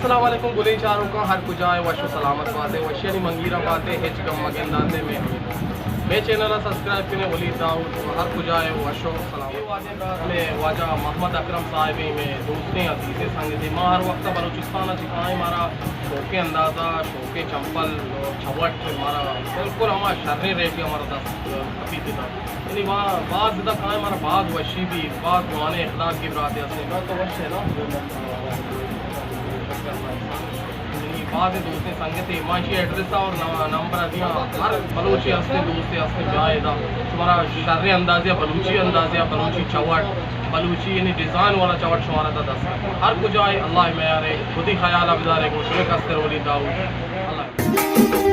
السلام علیکم گلیں چاروکاں، ہر کجا ئے وش و سلامت باتے، وشیانی منگیرا باتے، ہچ گم مگنداتے۔ مئے، مئے چینل ءَ سبسکرائب کنے، ولید داؤد، ہر کجا ئے وش و سلامت۔ اے واجہ مئے واجہ محمد اکرم صاحب ایں، مئے دوستیں عزیزیں سنگتے۔ ما ہر وقت بلوچستان ءَ چہ کائیں، مارا شوقیں اندازہ، شوقیں چمپل، چوٹ مارا بالکل ہما شریں ریٹ ءَ مارا دست کپیت۔ یعنی با-، باز ادا کائیں مارا باز وشی بی، باز جوانیں اخلاق کی براتے ہستیں۔ تو وش ہے نا؟ یعنی باز دوستیں سنگتے، ما ایشی ایڈریس اور ن-، نمبر دیاں۔ ہر بلوچی ہستیں، دوستے ہستیں، بیا ادا۔ شمارا شریں اندازے، بلوچی اندازے، بلوچی چوٹ، بلوچی یعنی ڈیزائن والا چوٹ شمارا تا دست۔ ہر کجا ئے اللہ میارے، خودی خیال بدارے، گوشے کستر ولید داؤد۔ اللہ